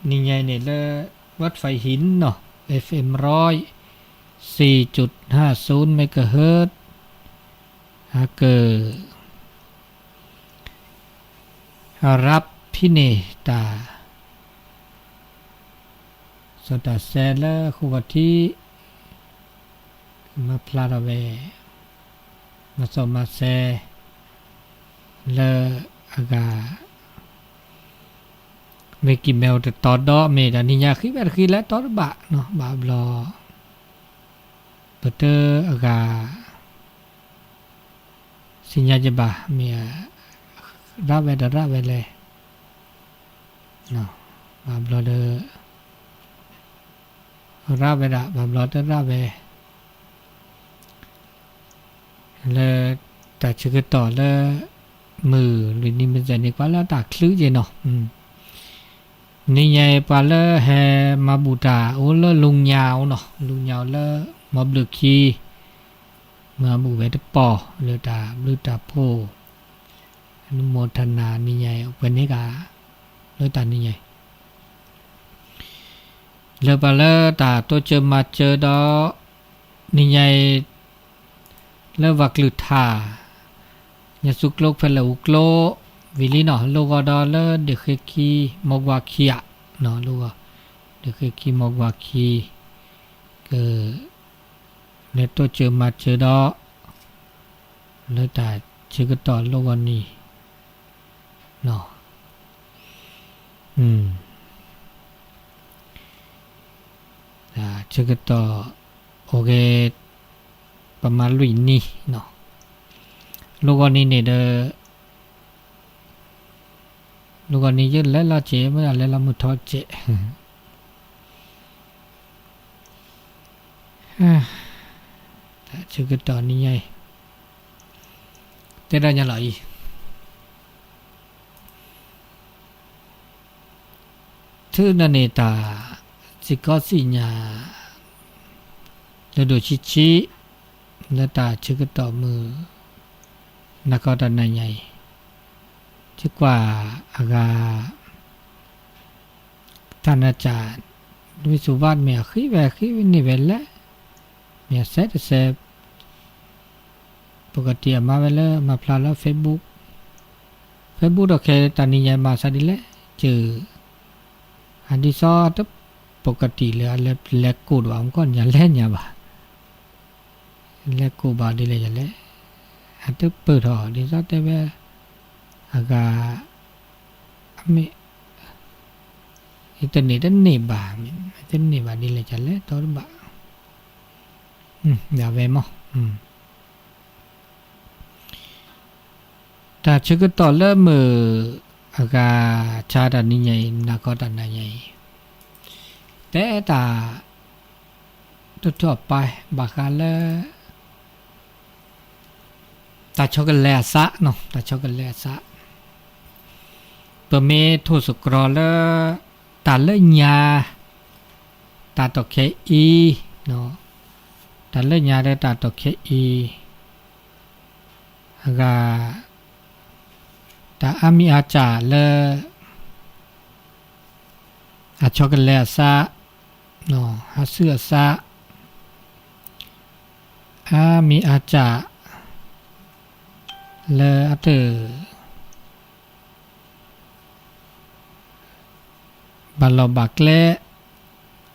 နံၤညါအံၤန့ၣ်လၢ ဝၣ်ဖၢၣ်ဟံၣ်နီၤ FM ร้อยสี่จุดห้าศูนย์ megahertz အက รับพิเนตา စီၤတၢ်စဲလၢဃိဂီၤထံး ကမၤဖျါထီၣ်ဝဲ မၤစီၣ်မၤစဲ လၢအဂၤ မ့ၢ်ကံၣ်မဲအိၣ်တတီၤဒီး မ့ၢ်တၢ်နံၤညါဃံဝဲတဃံလဲၣ်တီတဘၣ်နီၤ ဘၣ်ဘျီ ပတၢ်အဂၤ သ့ၣ်ညါကဘၣ် မ့ၢ် ရးဝဲတရးဝဲလဲၣ် ဘၣ်ဘျီဒီး ရးဝဲဒၣ် ဘၣ်ဘျီတရးဝဲ လၢတၢ်ဆၢကတီၢ်လၢ မုၢ်လွံၢ်နံၤမုၢ်ဆ့ၣ်န့ၣ် ကွၢ်လၢတၢ်ချုးက့ၤနီၤ နံၤညါအံၤပှၤလၢဟဲမၤဘူၣ်တၢ်အိၣ်လၢလူညါအိၣ်နီၤ လူညါအိၣ်လၢ မီဘျုးခံ မၤဘူၣ်ဝဲတပီၢ်လၢတၢ်ဘျုးတၢ်ဖှိၣ် အနုမောทนา နံၤညါအံၤ ပှဲၤန့ၢ်က လၢတၢ်နံၤညါအံၤ လၢပှၤလၢတၢ်တိစၢၤမၤစၢၤဒီး နံၤညါအံၤ လၢပှၤကလုၢ်ကထါ ညါဆူကျိ ဖဲလဲၣ်အူကျိ ဝံၤလံနီၤ လိၣ်ဂီၤဒီးလၢဒ့ၣ်ဃ့ခံ မီၢ်ကွၢ်ခံဧါ လိၣ်ဂီၤ ဒ့ၣ်ဃ့ခံ မီၢ်ကွၢ်ခံ က လဲၤတိစၢၤမၤစၢၤဒီး လၢတၢ်ဆၢကတီၢ်လိၣ်ဂီၤနံၤ ဆၢကတီၢ် အိၣ်ဂ့ၤ ပမၤလွံၢ်နံၤ လိၣ်ဂီၤနံၤန့ၣ်ဒီး လိၣ်ဂီၤနံၤယလဲၤလီၤစဲး မ့ၢ်လဲၤလီၤမုၢ်ထီၣ်စဲး တၢ်ဆၢကတီၢ်နံၤညါအံၤ တဲဒၣ်ညါလီၤအံၤ ထူၣ်န့ၣ်န့ၣ်တၢ် စ့ၢ်ကီးသ့ၣ်ညါ လၢဒိၣ်ဆံးဆံး လၢတၢ်ဆၢကတီၢ်မုၢ် နၤကီတၢ်နၤညါအံၤ ယကွၢ်အဂၤ တၢ်နၤစၢ် ဝံၤစူၤဘၣ်မ့ၢ်အဃံဝဲဃံန့ၢ်ဝဲလဲၣ် မ့ၢ်အစဲးတစဲး ပကတံၢ်အမါဝဲလၢမၤဖျါလၢ Facebook Facebook ဒီးခဲတၢ်နံၤညါမၤစးဒ်လဲၣ် စၢၤ အဒ်သိးတ ပကတံၢ်လၢအလဲၤကိၢ်ဒိၣ်အမူကီၢ်ညါလဲၣ်ညါဘၣ် လဲၤကိၢ်ဘၣ်ဒ်လဲၣ်ယလဲၣ် အတပၢၢ်ထီၣ်ဒ်သိးတဲဝဲ အဂၤ အမ့ၢ် ယတန့ၢ်တန့ၢ်ဘၣ် တန့ၢ်ဘၣ်ဒ်လဲၣ်ယလဲၣ်တီတဘၣ် ဒ်ဝဲမး တၢ်ဆၢကတီၢ်လၢမုၢ်အဂၤဆါတၢ်နံၤညါအံၤ နၤကီတၢ်နၤညါအံၤ တဲတၢ် တထီၣ်ပၢၢ် ဘၣ်ဃးလၢ တၢ်ဆီကလဲၤအသး တၢ်ဆီကလဲၤအသး ပမ့ၢ်ထိၣ်သတြီၤလၢ တၢ်လၢညါ တၢ်တီၢ်ခဲအံၤ တၢ်လၢညါလၢတၢ်တီၢ်ခဲအံၤ အဂၤ တၢ်အါမံၤအါစၢ်လၢ အဆီကလဲၤအသး ဟးဆူအသး အါမံၤအါစၢ် လၢအတ ဘၣ်လီၢ်ဘၣ်ကျဲ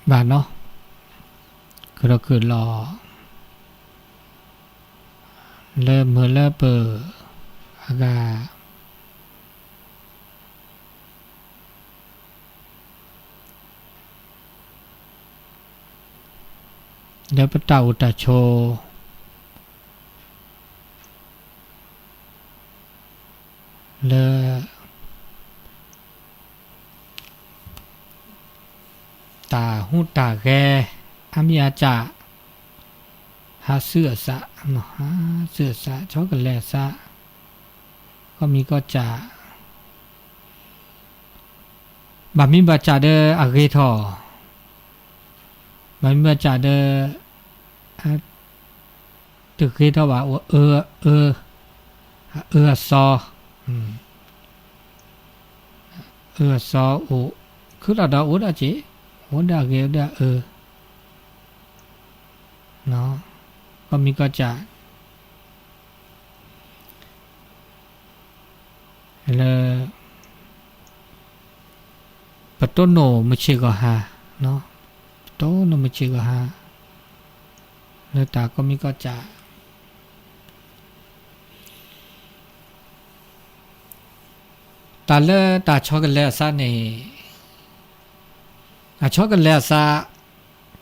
ဘၣ်နီၤ ကရၢကရိလီၤ လၢမုၢ်လၢပၢၢ် အဂၤ လၢပတၢ်အိၣ်တၢ်ဆိး လၢ တၢ်ဟူးတၢ်ဂဲၤ အါမံၤအါစၢ် ဟးဆူအသး ဟးဆူအသး ဆီကလဲၤအသး ကီၢ်မံၤကီၢ်စၢ် ဘၣ်မံၤဘၣ်စၢ်ဒီးအဂ့ၤထီၣ် ဘၣ်မံၤဘၣ်စၢ်ဒီး တဂ့ၤထီၣ်ဘၣ် အအၢ အအၢအသီ အအၢအသီအိၣ် ခုၣ်လီၤဒီးအိၣ်ဒၣ်က့ၤ, အိၣ်ဒၣ်ဂ့ၤအိၣ်ဒၣ်အၢ, ကီၢ်မံကီၢ်စး လၢ ပတိၢ်နီၣ်မုၢ်ဆ့ၣ်ဂီၤဟါ, ပတိၢ်နီၣ်မုၢ်ဆ့ၣ်ဂီၤဟါ လၢတၢ်ကီၢ်မံကီၢ်စး တၢ်လၢတၢ်ဆီကလဲၤအသးန့ၣ်, အဆီကလဲၤအသး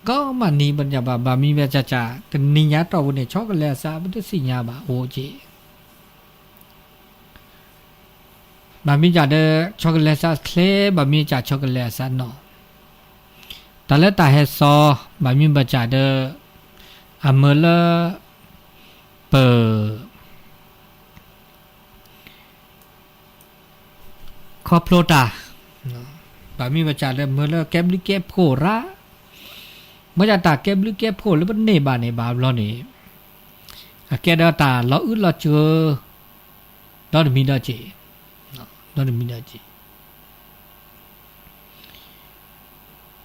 ကီမးနံၤပညါဘၣ်, ဘၣ်မံဘၣ်စးစး တနံၤညါတီၢ်ပူၤန့ၣ် ဆီကလဲၤအသး ပတသ့ၣ်ညါဘၣ် အိၣ်က့ၤ ဘၣ်မံစးဒီး ဆီကလဲၤအသးချ့, ဘၣ်မံစးဆီကလဲၤအသးနီၢ်, တၢ်လၢတၢ်ဟဲစီၤ ဘၣ်မံဘၣ်စးဒီး အမၢလၢ ပ ခီဖျိတၢ်, ဘၣ်မံဘၣ်စးလၢမၢလၢကဲဘျုးကဲဖှိၣ်ရၣ်, မ့ၢ်ဒၣ်တၢ်ကဲဘျုးကဲဖှိၣ်လၢပန့ၢ်ဘၣ်န့ၣ် ဘၣ်ဘျီန့ၣ် အကဲဒီးတၢ်လီၤအုၣ်လီၤစၢၤ ဒီတမံၤဒီးက့ၤ, ဒီတမံၤဒီးက့ၤ ဒ်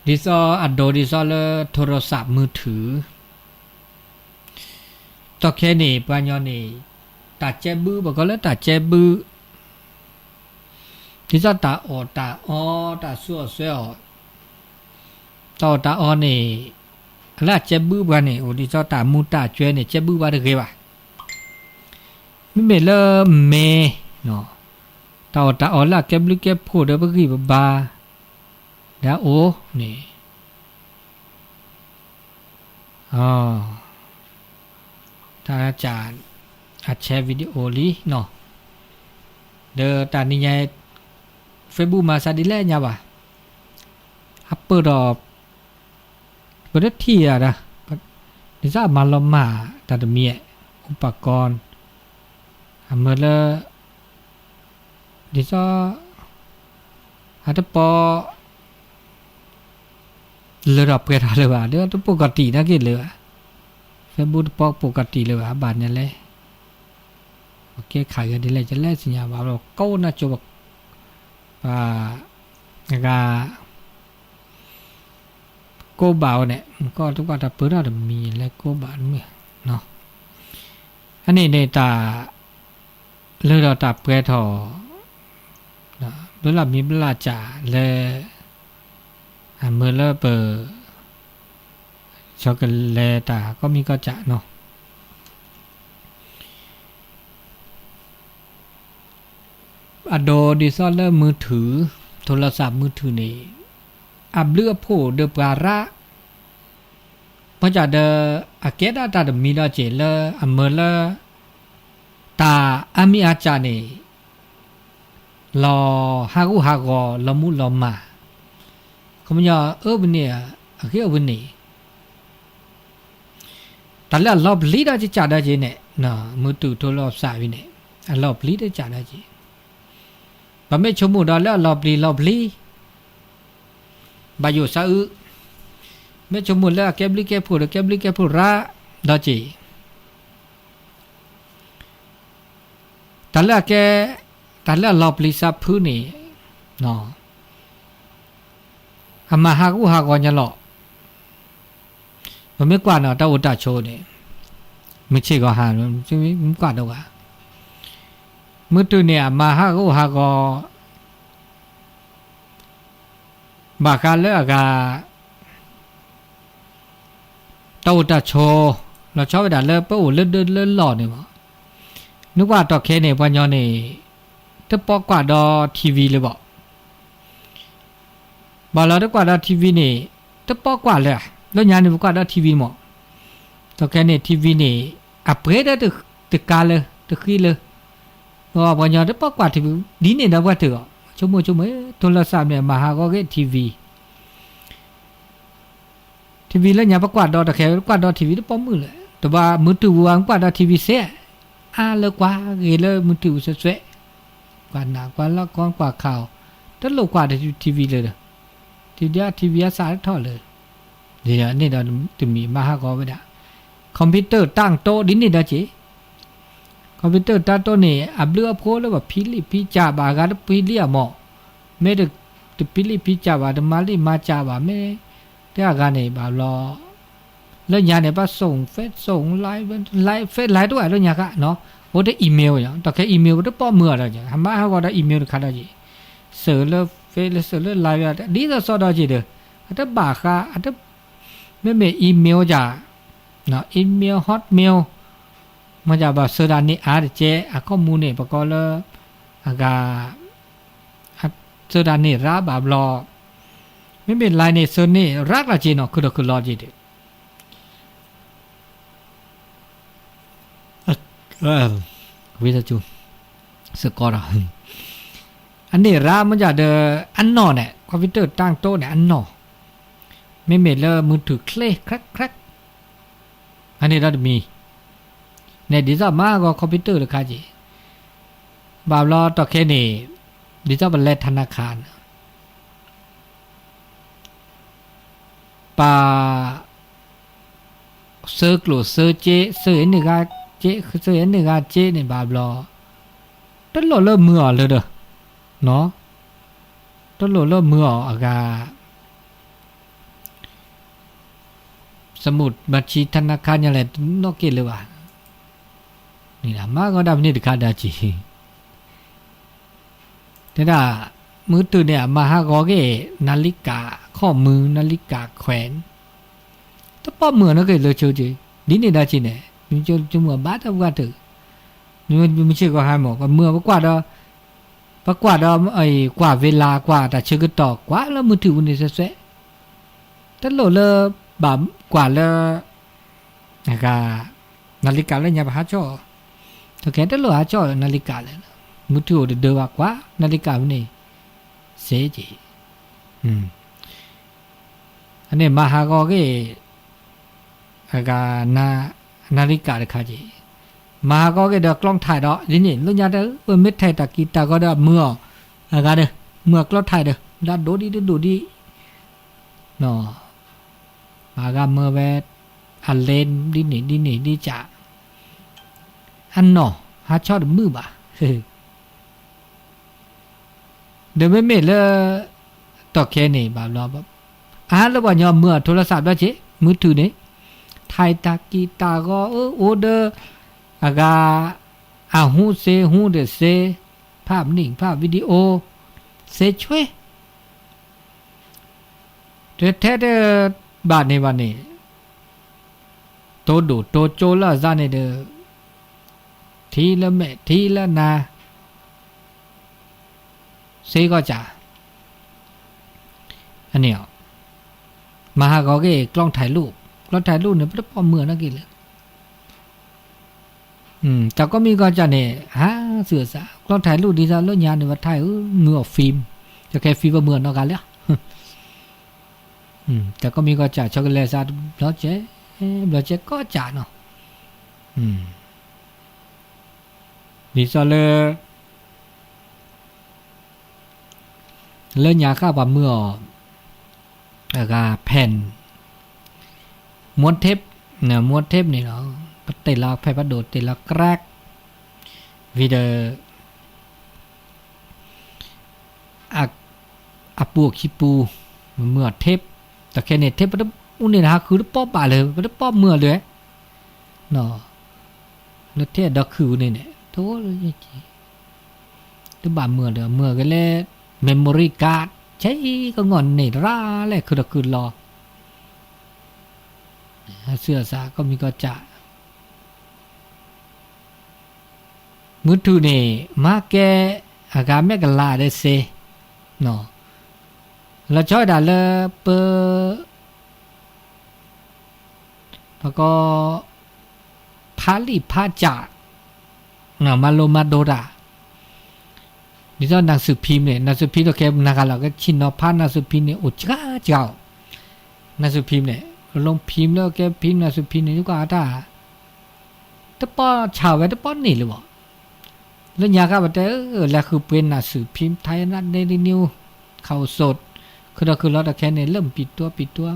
သိးအဒိဒ်သိးလၢ โทรศัพท์มือถือ တီၢ်ခဲန့ၣ် ပှၤညီန့ၣ် တၢ်ကဲဘု ပကိးလၢတၢ်ကဲဘု ဒ်သိးတၢ်အီၣ်တၢ်အီ တၢ်ဆူးအီၣ်ဆှဲအီၣ် တၢ်အီၣ်တၢ်အီန့ၣ် လၢအကဲဘုပှၤန့ၣ် အိၣ်ဒ်သိးတၢ်မူတၢ်ကွဲန့ၣ် ကဲဘုပှၤတဂ့ၤဘၣ်. မ့မ့ၢ်လၢမဲ တၢ်အီၣ်တၢ်အီလၢအကဲဘျုးကဲဖှိၣ်ဒီးပဂံၢ်ပဘါ ဒီးအိၣ်န့ၣ် တၢ်က အဆဲး video လံနီၤ, ဒီးတၢ်နံၤညါ Facebook မၤသးဒ်လဲၣ်ညါဘၣ်, အပၢၢ်ဒီး ပတထံၣ်ယၤဒီး ဒ်သိးအမၤလီၤမၢ်တၢ်တမံၤ, ဥပကီ အမၢလၢ ဒ်သိး အတပီ လၢထီၣ်ပှဲၤထီၣ်လၢၤဘၣ်, ဒီးတပိာ်ကီၤတံာ်နာ်က့ၤလၢၤဘၣ်, Facebook တပိာ်ပိာ်ကီၤတံာ်လၢၤဘၣ်, အဘၣ်န့ၣ်လဲၣ်, ပကဲခးဂဲၤဒ်လဲၣ် ယလဲၤသ့ၣ်ညါဘၣ်, ကိးနၢ်ကၠိ ပ ပ အဂၤ ကိးဘၣ်အီၤန့ၣ် ကီၢ်တကွၢ်တၢ်ပၢၢ်ထီၣ်တမံၤလဲၤကိးဘၣ်မုၢ်, အန့ၣ်န့ၣ်တၢ် လၢဒီးတၢ်ပှဲၤထီၣ် ဘျၢလၢ်မံဘျၢလၢ်စၢ်လၢ အမၢလၢပ ဆီကလဲၤတၢ်ကီၢ်မံကီၢ်စးနီၤ. အဒိဒ်သိးလၢ มือถือ โทรศัพท์มือถือ န့ၣ် အဘျုးအဖှိၣ်ဒီးပှၤရၣ် ဘၣ်ဆၣ်ဒီး အကဲဒၣ်တၢ်တမံၤဒီးက့ၤလၢအမၢလၢ တၢ်အါမံၤအါစၢ်န့ၣ် လီၤဟးဂူာ်ဟးဂီၤ လီၤမူလီၤမၢ်, ခီပညီအၢပန့ၣ် အဃ့အဝဲန့ၣ် တၢ်လၢအလီၤပျံၤဒီးကစၢ်ဒီးက့ၤန့ၣ် မုၢ်တုၤထိလီၤစၢ်ဝံၤန့ၣ် အလီၤပျံၤဒီးကစၢ်ဒီးက့ၤ, ပမ့ၢ်ဆိကမိၣ်ဒီးလၢအလီၤပျံၤလီၤပျံၤ ဘၣ်ယိၣ်စၢ်အု, မ့ၢ်ဆိကမိၣ်လၢအကဲဘျုးကဲဖှိၣ်ဒီးကဲဘျုးကဲဖှိၣ်ရၣ်ဒီးက့ၤ တၢ်လၢအကဲ တၢ်လၢအလီၤပျံၤစၢ်ဖုန့ၣ် အမၤဟးဂူာ်ဟးဂီၤညါလီၤ. ပမ့ၢ်ကွၢ်နီၤ တၢ်အိၣ်တၢ်ဆိးန့ၣ် မုၢ်ဆ့ၣ်ဂီၤဟါ မ့ၢ်ကွၢ်ဒီးဝဲ မုၢ်တုၤန့ၣ် အမၤဟးဂူာ်ဟးဂီၤ ဘၣ်ဃးလၢအဂၤ တၢ်အိၣ်တၢ်ဆိး လီၤဆီဝဲဒၣ်လၢပအိၣ်လၢဒၢလၢလီၢ်န့ၣ်မး, နကွၢ်တီၢ်ခဲန့ၣ် ပှၤညီန့ၣ် တပိာ်ကွၢ်ဒီး TV လၢၤဘၣ်. ဘၣ်လီၤတကွၢ်ဒီး TV န့ၣ် တပိာ်ကွၢ်လၢၤ, လၢညါန့ၣ် ပကွၢ်ဒီး TV မး, တီၢ်ခဲန့ၣ် TV န့ၣ် အပှဲၤဒီးတကါလၢ တဃံလၢ ပှၤညီတပိာ်ကွၢ် TV ဒ်န့ၣ်ဒီးပှၤတဂၤ, ဆိကမိၣ်ဆိကမိၣ် ထိလီၤစၢ်မ့ၢ်မၤဟးဂီၤဂ့ၤ TV TV လၢညါပကွၢ်ဒီးတခဲ ကွၢ်ဒီး TV တပိာ်မုၣ်လၢၤ, တဘၣ်မုၢ်တုၤဝဲကွၢ်ဒီး TV စဲး, အါလၢကွၢ်ဂ့ၤလၢမုၢ်တုၤဝဲစွဲစွဲ, ကွၢ်နးကွၢ်လီၢ်ကီကွၢ်ခးအီၤ, တလိၣ်ကွၢ် TV လၢၤဒီး, TV ဒ် TV အသးတထီၣ်လၢၤ, န့ၣ်ဒီးတမံၤမၤဟးဂီၤဝဲဒၣ်, computer တၢ်တိဒ်န့ၣ်ဒီးက့ၤ computer တၢ်တိန့ၣ် အဘျုးအဖှိၣ်လၢဘၣ်ဖံလံၣ်ဖံစၢ်ဘၣ်အဂၤတဖံလံၣ်အမး, မ့ၢ်တ တပံလံာ်ပံစၢ်ဘၣ် တမၤလံာ်မၤစၢ်ဘၣ် မ့ၢ်တဲအဂၤန့ၣ် ဘၣ်ဘျီ လၢညါန့ၣ် ဘၣ် ส่งเฟซ ส่งไลน์ ไลน์ เฟซ ไลน์ တအိၣ်လၢညါခါနီၤ အိၣ်တ့ၢ် email ယီၤ တၢ်ခဲ email ပတပိာ်မုၢ်အီၤဒီး ဟးမၤဟးဂီၤဒီး email တခါဒီးက့ၤ စၢၤလၢ เฟซ လၢ เสริมလၢ ไลน์ ဒ်သိးစီဒီးက့ၤဒီး အတဘၣ်ဃး အတ မ့မ့ၢ် email ယၤ เอเมล ฮอตเมล မ့ၢ်ဘၣ်စၢၤတၢ်န့ၣ်အါတကဲ အခိၣ်မူန့ၣ် ပကိးလၢ အဂၤ စၢၤတၢ်န့ၣ်ရါဘၣ်ဘျီ မ့မ့ၢ် line န့ၣ် စၢၤန့ၣ်ရါကျါက့ၤနီၤ ခုၣ်ဒီးခုၣ်လီၤက့ၤဒီး ဝံသးစူၤ စ့ၢ်ကီးဒီး အန့ၣ်ရါမ့ၢ်ယၤဒီး အနီၢ်န့ၣ် computer တၢ်တိန့ၣ် အနီၢ် မ့မ့ၢ်လၢ มือถือ ချ့ၣ်ချ့ၣ်ချ့ၣ် အန့ၣ်ဒီးတမံၤ န့ၣ်ဒ်သိးမၤဟးဂီၤ computer တခါက့ၤ ဘၣ်ဘျီတီၢ်ခဲန့ၣ် ဒ်သိးပလဲၤ ธนาคาร န့ၣ် ပ စၢၤကျိၣ်စၢၤစ့ စၢၤအန့ၣ်ဂၤစ့ စၢၤအန့ၣ်ဂၤစ့န့ၣ်ဘၣ်ဘျီ တလိၣ်လၢမုာ်အီၤလၢဒီး နီၤ တလိၣ်လၢမုာ်အီၤအဂၤ สมุดบัญชีธนาคาร ညါလဲၣ် တနီၣ်က့ၤလၢၤဘၣ် န့ၣ်မၤဟးဂီၤဒၣ်မနုၤတခါဒီးက့ၤ တဲဒၣ် มือถือ န့ၣ် အမၤဟးဂီၤက့ၤ นาฬิกา ခိၣ်မူ นาฬิกาแขวน တပိာ်မုၢ်အီၤနီၣ်က့ၤလၢဆိက့ၤ ဒ်န့ၣ်ဒီးက့ၤန့ၣ် မ့ၢ်ဆိကမိၣ်ဘၣ်တၢ်ပှၢ်တၢၢ် မ့ၢ်ဆ့ၣ်ကီးဟါမၢ် ပမုၢ်ပကွၢ်ဒီး ပကွၢ်ဒီး ကွၢ် เวลา ကွၢ်တၢ်ဆၢကတီၢ် ကွၢ်လၢ มือถือ ပူၤန့ၣ်စွဲစွဲ တလိၣ်လၢ ဘၣ်ကွၢ်လၢ အဂၤ นาฬิกา လၢညါပဟးဆီၣ်အီၤ တကဲတလိၣ်ဟးဆီၣ် นาฬิกา လဲၣ် มือถือ အိၣ်တဒၢဘၣ်ကွၢ် นาฬิกา ပူၤန့ၣ် စ့က့ၤ အန့ၣ်မၤဟးဂီၤက့ၤ အဂၤ นาฬิกา တခါက့ၤ မၤဟးဂီၤက့ၤဒီး กล้องถ่าย ဒီး ဒ်န့ၣ် လၢညါတၢ် ပမ့ၢ်ထဲးတၢ်ကံၢ်တၢ်ဂီၤဒီး မုာ်အီၤ အဂၤဒီး မုာ်အ กล้องถ่าย ဒီး ဒၣ်ဒိဒ်တဒိၣ်ဒ် မၤဂၤမၢဝဲ အလဲ ဒ်န့ၣ်ဒ်န့ၣ်ဒ်ကး အနီၢ် ဟးဆီၣ်တမုာ်ဘၣ် ဒီးမ့မ့ၢ်လၢ တီၢ်ခဲန့ၣ်ဘၣ်ဘျီ အါလၢပှၤညီမုာ်အ โทรศัพท์ ဒီးက့ၤ มือถือ န့ၣ် ထဲးတၢ်ကံၢ်တၢ်ဂီၤအၢ အိၣ်ဒီး အဂၤ အဟူစ့ဟူဒီးစ့ ภาพนิ่ง ภาพวิดีโอ စ့ဆွဲ တထဲတဘၣ်န့ၣ်ဘၣ်န့ၣ် တိဒိၣ်တိကၠိလၢအစးန့ၣ်ဒီး ထံလၢမဲာ်ထံလၢနါ စ့ဂီၢ်စး အန့ၣ် မၤဟးဂီၤက့ၤ กล้องถ่ายรูป กล้องถ่ายรูป န့ၣ် ပတပိာ်မုၢ်အီၤနီၣ်က့ၤလၢ တၢ်ကိးမံၤကိးစၢ်န့ၣ် ဟးသုးအစး กล้องถ่ายรูป ဒ်သိးလၢညါန့ၣ် ပထါအုး မုာ်အီၤ film တကဲ film ပမုာ်အီၤနီၢ်ဂၤလၢ တၢ်ကိးမံၤကိးစၢ် ဆီကလဲၤစး ဘျီကဲ ဘျီကဲကိးစၢ်နီၤ ဒ်သိးလၢ လၢညါဃၣ်ပှၤမုာ်အီၤ အဂၤ แผ่น ม้วนเทป ม้วนเทป န့ၣ်လီၤ ပတ့ၢ်လီၤဖဲပဒိၣ်တ့ၢ်လီၤ crack ဝံၤဒီး အပူၤအခံပူၤ မုာ်အီၤ tape တခဲန့ၣ် tape ပတမုာ်န့ၣ် ဟးဃုတပိာ်ဘၣ်လၢၤ ပတပိာ်မုာ်အီၤလၢၤ လၢ tape အဒီခုန့ၣ်န့ၣ် တအိၣ်လၢ တဘၣ်မုာ်ဒီး မုာ်က့ၤလၢ memory card ဆဲးကငီၢ်န့ၢ်တရၣ်လဲၣ် ခုၣ်ဒီးခုၣ်လီၤ အစုအစး ကိးမံၤကိးစၢ် မုၢ်ထူၣ်န့ၣ် မၤကဲ အဂၤမဲာ်ကလၤဒီးစ့ လီၤဆီဒၣ်လၢပ ပကီ ဖးလံာ်ဖးစၢ် မၤလိမၤဒိးတၢ် ဒ်သိး หนังสือพิมพ์ န့ၣ် หนังสือพิมพ์ တကဲ နၤဂၤလီၤ ကဆ့ၣ်နီၤဖး หนังสือพิมพ์ န့ၣ် အိၣ်စှၤစှၤ หนังสือพิมพ์ န့ၣ် โรงพิมพ์ လၢကဲ พิมพ์ หนังสือพิมพ์ န့ၣ် ကွၢ်တၢ် တပီၢ်ဆၣ်ဝဲ တပီၢ်န့ၢ်လၢၤဘၣ် လၢညါခါပတဲ လဲၤဃုပှ့ၤ หนังสือพิมพ์ ไทยรัฐ เดลินิวส์ ข่าวสด ခုၣ်ဒီးခုၣ်လီၤတခဲန့ၣ် လၢမပံၤတွီပံၤတွီ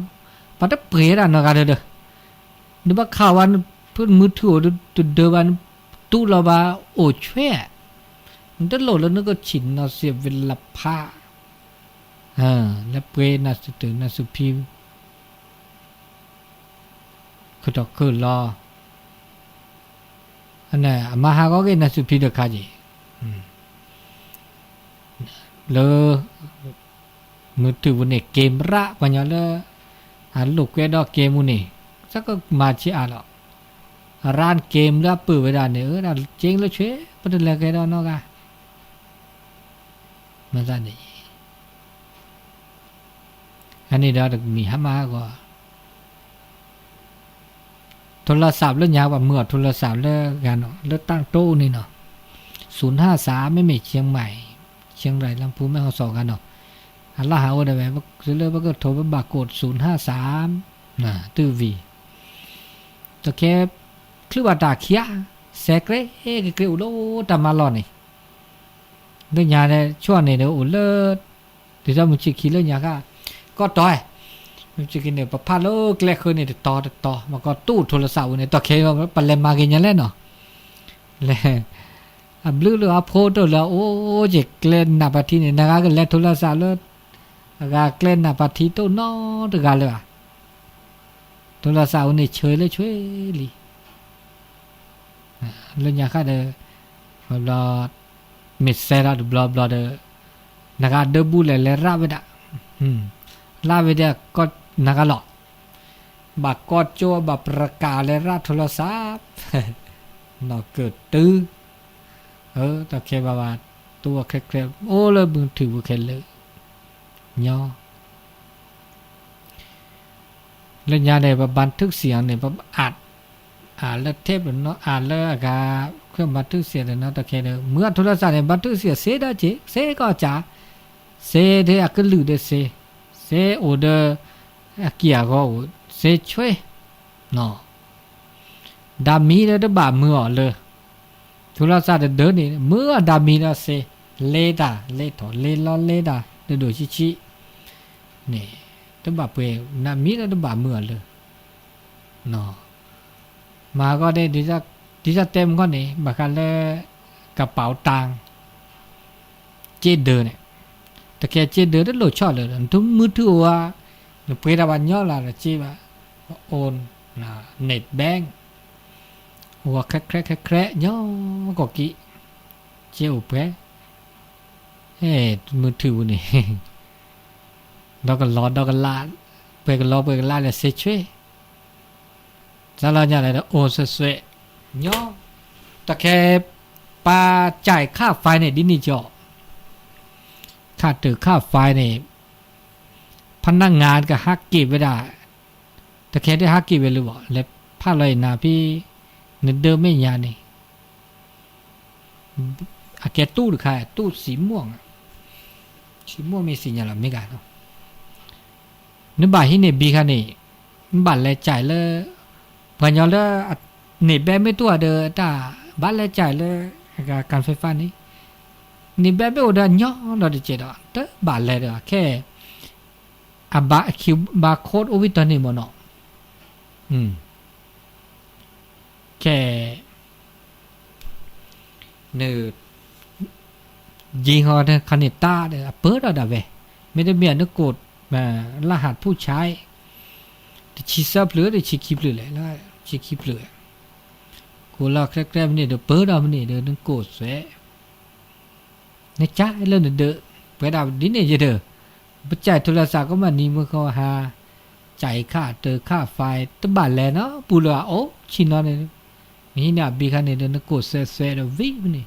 ပှၤတပှ့ၤဒၣ်နီၢ်ဂၤဒီး နဘၣ်ခးဝဲ မုၢ်ထူၣ်အိၣ်တဒၢဘၣ် နတူၢ်လီၤဘၣ်အိၣ်ဆွဲ နတလိၣ်လၢနကဆ့ၣ်နီၤစ့ၢ်ဝဲလၢဖး လၢပှ့ၤနၢ်စူၤတုၤနၢ်စူၤဖံ ခုၣ်ထီၣ်ခုၣ်လီၤ, အမါဟးဂီၤက့ၤနၢ်စူၤဖံတခါက့ၤ, လၢ မုၢ်ထူၣ်ပူၤန့ၣ် က့ၤမရၣ် ပှၤညီလၢ အလိာ်ကွဲဒီးက့ၤမူန့ၣ် စ့ၢ်ကီးမၤဆံးအါလီၤ, အရၣ်က့ၤမူလၢအပၢၢ်ဝဲဒၣ်န့ၣ် အၢ ဒ်က့ၤလၢဆွဲ ပတလဲၤကဲဒီးနီတဂၤ မၤသးန့ၣ် အန့ၣ်ဒီးတမံၤဟါမၢ်ဟးဂီၤ ထိလီၤစးလၢညါ ပှၤမုၢ်အီၤထိလီၤစးလၢဂၤနီၤ လၢတၢ်တိၢ်န့ၣ်နီၤ, ศูนย์ห้าสาม မ့မ့ၢ် เชียงใหม่ เชียงราย ลำพูน แม่ฮ่องสอน ဂၤနီၤ, အလၢဟးအိၣ်ဒီးဝဲ လၢပကထိးပဘၣ်ကိး ศูนย์ห้าสาม တုၤဝံၤ တခဲ ချုးဘၣ်တၢ်ခံဂၤ စဲးကြဲ ကကြဲအိၣ်လၢတၢ်မၤလီၢ်န့ၣ် လၢညါန့ၣ် ဆူၣ်န့ၣ်ဒီးအိၣ်လၢ ဒ်သိးမုၢ်ဆ့ၣ်ခံလၢညါခါ ကီတီၤ, မုၢ်ဆ့ၣ်ခံန့ၣ် ပဖးလၢကျဲဃၢၤန့ၣ်တတီၤတတီၤ မ့ၢ်ကီၢ်တိၢ်ထိလီၤစးဝဲန့ၣ် တၢ်ခဲအံၤ ပလဲၤမၤက့ၤညါလဲၣ်နီၤ, လဲၤ အဘျုးလၢအဖိတိၢ်လၢအအိၣ်က့ၤကျဲနးပၤထံန့ၣ် နဂၤကလဲၤထိလီၤစးလၢ အဂၤကျဲနးပၤထံတိၢ်နီတဂၤလၢၤဘၣ် ထိလီၤစးဝဲန့ၣ် ဆၢလၢဆွဲလံ လၢညါခါဒီး ဘျီ မ့ၢ်စဲးထီၣ်တဘျီဘျီဒီး နဂၤဒၢဘူၣ်လဲၤ လဲၤရၣ်ဝဲဒၣ်, ရၣ်ဝဲဒၣ်ကီၢ်နဂၤလီၤ, ဘၣ်ကီၢ်ကၠိ ဘၣ်ပြကးလဲၤရၣ်ထိလီၤစး, နီၢ်ကၢၢ်တုၤ, တၢ်ခဲဘၣ်ဘၣ် တိၢ်ဝဲခဲကျဲ အိၣ်လၢမုၢ်ထူၣ်ပူၤခဲလၢာ်, ညီ လၢညါန့ၣ် ပဘါထုကၣ်စံၣ်အီၤန့ၣ် ပအး အးလၢ tape တနီၤ အးလၢအဂၤ เครื่องบันทึกเสียง တနီၤ တၢ်ခဲဒီး မုၢ်အထိလီၤစးန့ၣ် ဘါထုကၣ်စံၣ်အီၤ စ့ဒီးစ့ စ့ကီၢ်စး, စ့ဒ်အကလုာ်ဒီးစ့, စ့အိၣ်ဒီး အက့ၢ်အဂီၤအိၣ် စ့ဆွဲ ဒၤမံဒီးတဘၣ်မုာ်အီၤလၢ ထိလီၤစးတဒၢန့ၣ် မုာ်အီၤဒၤမံဒီးစ့, လဲၤတၢ်လဲၤထီၣ်လဲၤလီၤလဲၤတၢ် ဒိၣ်ဒိၣ်ဆံးဆံးန့ၣ် တဘၣ်ပှဲၤ ဒၤမံဒီးတဘၣ်မုာ်အီၤလၢ မၤဟးဂီၤန့ၣ် ဒ်တၢ်တဲမုၢ်ဂီၢ်န့ၣ် ဘၣ်ဃးလၢ ကပာ်တၢ် က့ဒၢန့ၣ် တကဲက့ဒၢတလိၣ်ဆီၣ်လၢၤဒီး နမုၢ်ထူၣ်အိၣ်ဧါ, နပှ့ၤတၢ်ဘၣ်ညီလၢ်ဒီးက့ဘၣ်, အိၣ် net bank အိၣ်ခဲကျဲခဲကျဲ ညီကီၢ်ကံၣ်, က့အိၣ်ပှဲၤ, မုၢ်ထူၣ်ပူၤန့ၣ် ဒီကလီဒီကလး, ပှဲၤကလီပှဲၤကလးလဲၤစ့ဆွဲ စးလီၤညါလဲၣ်ဒီးအိၣ်စွဲစွဲ, ညီ, တၢ်ခဲ ပာ်စၢ်ခၣ် file န့ၣ် ဒ်န့ၣ်ကီး, ခၣ်တၢၢ်ခၣ် file န့ၣ် ဖနငါကဟးက့ၤဝဲဒၣ်, တၢ်ခဲဒ်ဟးက့ၤဝဲလၢဘၣ် လဲၤဖးလီၤအံၤနၤဖဲ နဒၢမဲာ်ညါန့ၣ် အကဲတူၢ်တခါ တူၢ်စံးမိၣ်, စံးမိၣ်မ့ၢ်စံးညါလီၤမ့ၢ်ဂၤနီၤ, နဘၣ်ဟံးန့ၢ်ဘံခါန့ၣ်, နဘၣ်လဲၤစၢ်လၢ, ပှၤညီလၢ, န့ၢ်ဘဲမ့ၢ်တူၢ်အီၤဒီးတၢ်, ဘၣ်လဲၤစၢ်လၢ, အကၤဖဲဖးန့ၣ်, န့ၢ်ဘဲမ့ၢ်အိၣ်ဒီးညီလီၤတကဲးဒီး တဘၣ်လဲၤဒီး ခဲ အဘၣ် QR code အိၣ်ဝံၤတၢ်န့ၣ်မ့ၢ်နီၤ, ခဲ န ယ့ဟီခါန့ၣ်တၢ်ဒီး အပၢၢ်ထီၣ်ဒၣ်ဝဲ, မ့တမ့ၢ်နကိး လၢဟးဖူၣ်ဆါ, တဆံသၢဖျၢၣ် တဆံခံဖျၢၣ်လဲၣ်, တဆံခံဖျၢၣ်, ကိးလီၤကျဲကျဲမ့ၢ်န့ၣ်ဒီး ပၢၢ်ထီၣ်မ့ၢ်န့ၣ်ဒီး နကိးစွဲ နကၢ်လၢနဒၢး, ပှဲၤဒၣ်ဒ်န့ၣ်ယဲဒီး, ပစၢ်ထိလီၤစးကမၣ်နံၤမုၢ်ဃီဟါ, စၢ်ခၣ်တၢၢ်ခၣ် file တဘၣ်လဲၤနီၤ ပူၤလၢအအိၣ်ဆံးနီၤန့ၣ်, နဟံးန့ၢ်အဘံခါန့ၣ်ဒီး နကိးစွဲစွဲဒီးဝံၤမ့ၢ်န့ၣ်,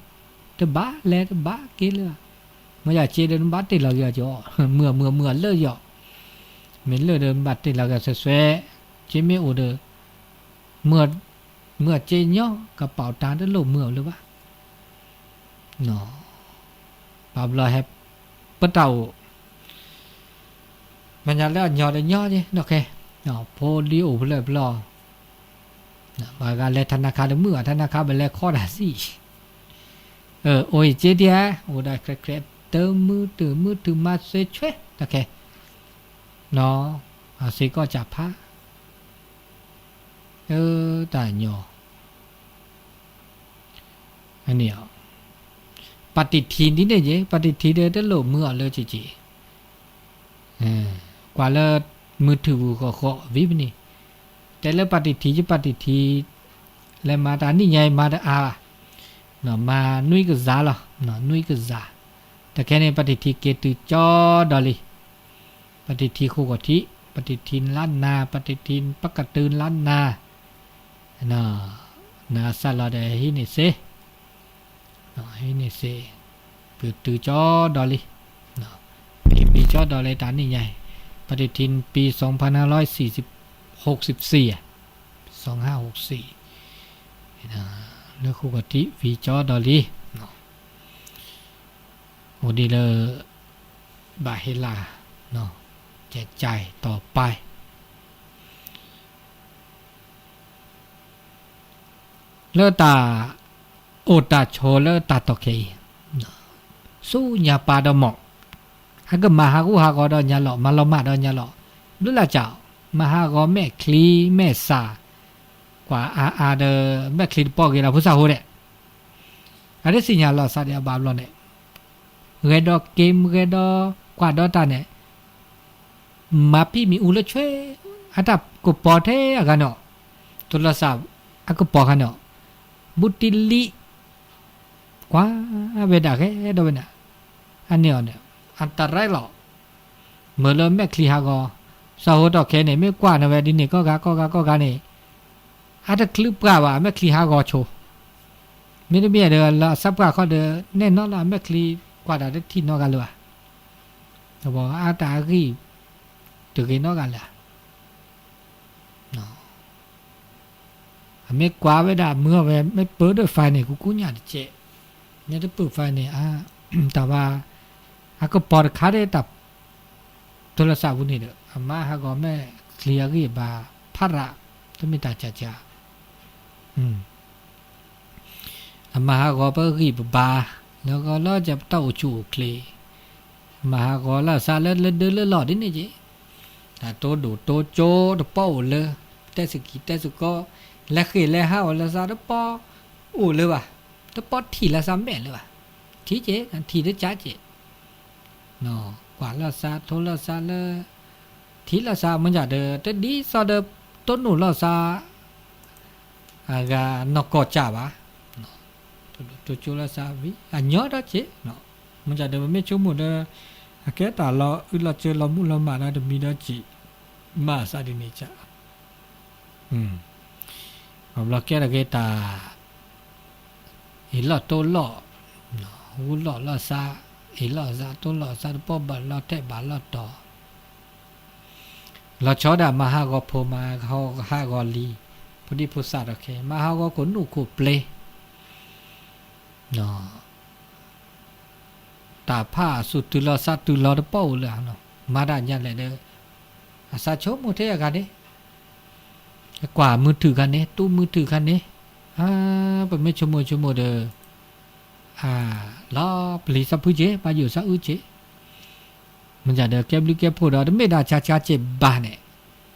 တဘၣ်လဲၤတဘၣ်က့ၤလၢၤ, မ့ၢ်ယၤစ့ဒီးနဘၣ်တ့ၢ်လီၤက့ၤအီၤကီး, မုာ်မုာ်မုာ်အလၢာ်ယီၤ, မ့ၢ်လၢာ်ဒီးနဘၣ်တ့ၢ်လီၤက့ၤစွဲစွဲ, စ့မ့ၢ်အိၣ်ဒီး, မုာ် မုာ်စ့ညီ ကပာ်တၢ်တလိၣ်မုာ်အီၤလၢၤဘၣ် ပှၤဘျီဟဲ ပတၢ်အိၣ်, မ့ၢ်ညါလၢအညီဒီးညီက့ ဒီးခဲ, ဖိလံၤအိၣ်ဖျၢၣ်ဖျီ, ဘၣ်ဂၤလဲၤထးနါခါတမုာ် ထးနါခါဘၣ်လဲၤခီတၢ်စံၣ်, အိၣ်အံၤစ့ဒံးဧါ, အိၣ်ဒၣ်ချဲချဲ တမုာ်တမုာ်ထုးမၤစ့ဆွဲ ဒီးခဲ, အစ့ကီၢ်စၢ်ဖး တၢ်ညီ, န့ၣ်, ပၣ်တံၣ်ထံဒ်န့ၣ်ယဲ ပၣ်တံၣ်ထံဒီးတလိၣ်မုာ်အီၤလၢကက့ၤ, ကွၢ်လၢမုၢ်ထူၣ်ပူၤဃီဃီဝံၤဖဲန့ၣ်, တဲလၢပၣ်တံၣ်ထံ ယပၣ်တံၣ်ထံ လဲၤမၤတၢ်နံၣ်ညါအံၤမၤတအါဘၣ်, မၤနွံကစၢ်လီၤ, နွံကစၢ်, တၢ်ခဲန့ၣ် ပၣ်တံၣ်ထံက့ၤတုၤကၠီဒီးလံ, ပၣ်တံၣ်ထံဃိာ်ဂီၤထံး, ပၣ်တံၣ်ထံလါနၤ, ပၣ်တံၣ်ထံပကတုၤလါနၤ, နစၢ်လီၤဒီးဟံးန့ၢ်စ့ ဟံးန့ၢ်စ့, ပတုၤကၠီဒီးလံ, ပံၤကၠီဒီးလံတၢ်နံၣ်ညါအံၤ, ပၣ်တံၣ်ထံပံၤ สองพันห้าร้อยสี่สิบ หกสิบสี่ สองห้าหกสี่ လၢဃိာ်ဂီၤထံးပံၤကၠီဒီးလံ, အိၣ်ဒ်လၢ ဘၣ်ဟ့ၣ်လၢ် ကဲကၠဲးတီၤပၢ် လၢတၢ်အိၣ်တၢ်ဆိးလၢတၢ်တီၢ်ခဲအံၤ, ဆူညါပၢ်ဒီးမီၢ်, အကမၤဟးဂူာ်ဟးဂီၤဒီးညါလီၤ မၤလီၤမၢ်ဒီးညါလီၤ, ဘျုးလၢ်ကၠး, မၤဟးဂီၤမဲာ်ချံမဲာ်ဆှး, ကွၢ်အါအါဒီး မဲာ်ချံတပီၢ်ဂ့ၤဒီးဖိသၣ်ဖိဒဲး, အတသ့ၣ်ညါလီၤစၢ်ဒံးအဘၣ်ဘျီန့ၣ်, ဂဲၤဒီးက့ၤဂဲၤဒီးကွၢ်ဒီးတၢ်န့ၣ် မၤဖံးမံၤအူလၢဆွဲ, အတၢ်ကပီၤထဲအဂၤန့ၣ်, ထိၣ်လီၤစၢ်အကပီၤခါန့ၣ်, ဘူးတံၢ်လံ, ကွၢ်ဝဲဒၣ်ဂဲၤဒီးဝဲန့ၣ်, အန့ၣ်အီၤန့ၣ် အတရၢလီၤ, မ့ၢ်လၢမဲာ်ချံဟးဂီၤ, စၢ်ဖိတီၢ်ခဲန့ၣ် မ့ၢ်ကွၢ်န့ၣ်ဝဲဒ်န့ၣ် ကီၢ်ဂၤကီၢ်ဂၤကီၢ်ဂၤန့ၣ်, အတချုးပှၢ်ဘၣ် မဲာ်ချံဟးဂီၤဆိ, မ့တမ့ၢ်ဒီးလၢအစၢ်ပှၢ်ခီဒီး နဲၣ်နီၢ်လၢအမဲာ်ချံကွၢ်တၢ်တထံၣ်နီတဂၤလၢၤဘၣ်, အတၢ်အဂံၢ်တဂ့ၤနီတဂၤလၢၤ အမ့ၢ်ကွၢ်ဝဲဒၣ်မုၢ်အီၤဝဲ မ့ၢ်ပၢဒၢး file န့ၣ် ကူကူညၣ်တကဲး, မ့ၢ်တပၢၢ် file န့ၣ် တၢ်ဘၣ် အကပီၤတခါဒၣ်တၢ် ထိၣ်လီၤစၢ်ပူၤန့ၣ်ဒီး အမါဟးဂီၤမဲာ်ချံအဂံၢ်အဘါ ဖးရး တမ့ၢ်တၢ်ကၢ်ကၢ် အမၤဟးဂီၤပဂံၢ်ပဘါ လၢဂီၤလၢကပတၢ်အိၣ်ဆူၣ်အိၣ်ချ့, မၤဟးဂီၤလီၤစၢ်လၢလၢဒၢလၢလီၢ်ဒ်န့ၣ်က့ၤ, တၢ်တိဒိၣ်တိကၠိတပီၢ်အိၣ်လၢ, တဲစကံးတဲစကီ, လဲၤဃ့ၢ်လဲၤဟးအိၣ်လီၤစၢ်တပီၢ်အိၣ်လၢၤဘၣ်, တပီၢ်ထံၣ်လီၤစၢ်မဲာ်လၢၤဘၣ်, ထံၣ်က့ၤ ထံၣ်တကးက့ၤ ကွၢ်လီၤစၢ် ထိလီၤစၢ်လၢ, ထံၣ်လီၤစၢ် မ့ၢ်ဒၣ်ဒီး တဒ်သိးဒီး တိၢ်နီၣ်လီၤစၢ် အဂၤနီၢ်ကီၢ်ကၢ်ဘၣ်, တိၢ်ကၠိလီၤစၢ်ဝံၤ အညီဒီးက့ၤ, မ့ၢ်ဒၣ်ဒီး ပမ့ၢ်ဆိကမိၣ်ဒီး အကဲတၢ်လီၤအုၣ်လီၤစၢၤလီၤမူလီၤမၢ်ဒီးတမံၤဒီးက့ၤ, မၤစၢ်ဒ်န့ၣ်ကၢ် ဘျီကဲထီၣ်က့ၤတၢ် အ့ၣ်လိာ်တိလိာ်, ဂူာ်လိာ်လီၤစၢ်, အ့ၣ်လိာ်စၢ်တိလိာ်စၢ်တပီၢ်ဘၣ်လီၤထဲးဘၣ်လီၤတီၤ, လီၤဆီဒၣ်မၤဟးဂီၤဖိမၤဟးဂီၤလံၤ, ဖိဒံဖိသၣ်ဒီးခဲ မၤဟးဂီၤခိၣ်နူာ်ခိၣ်ပျ့ၤ တၢ်ဖးအစူၢ်တုၤလီၤစၢ်တုၤလီၤတပီၢ်အိၣ်လၢၤ, မၤတၢ်ညါလဲၣ်ဒီး အစၢ်ဆိကမိၣ်ထဲအဂၤန့ၣ်, ကွၢ်မုၢ်ထူၣ်ခါန့ၣ် တူၢ်မုၢ်ထူၣ်ခါန့ၣ်, ပမ့ၢ်ဆိကမိၣ်ဆိကမိၣ်ဒီး လီၤပျံၤစၢ်ဖုက့ၤ ဘၣ်ယိၣ်စၢ်အုက့ၤ, မ့ၢ်ဒၣ်ဒီးကဲဘျုးကဲဖှိၣ်ဒီး တမ့ၢ်ဒၣ်ဆါဆါက့ၤဘၣ်န့ၣ်,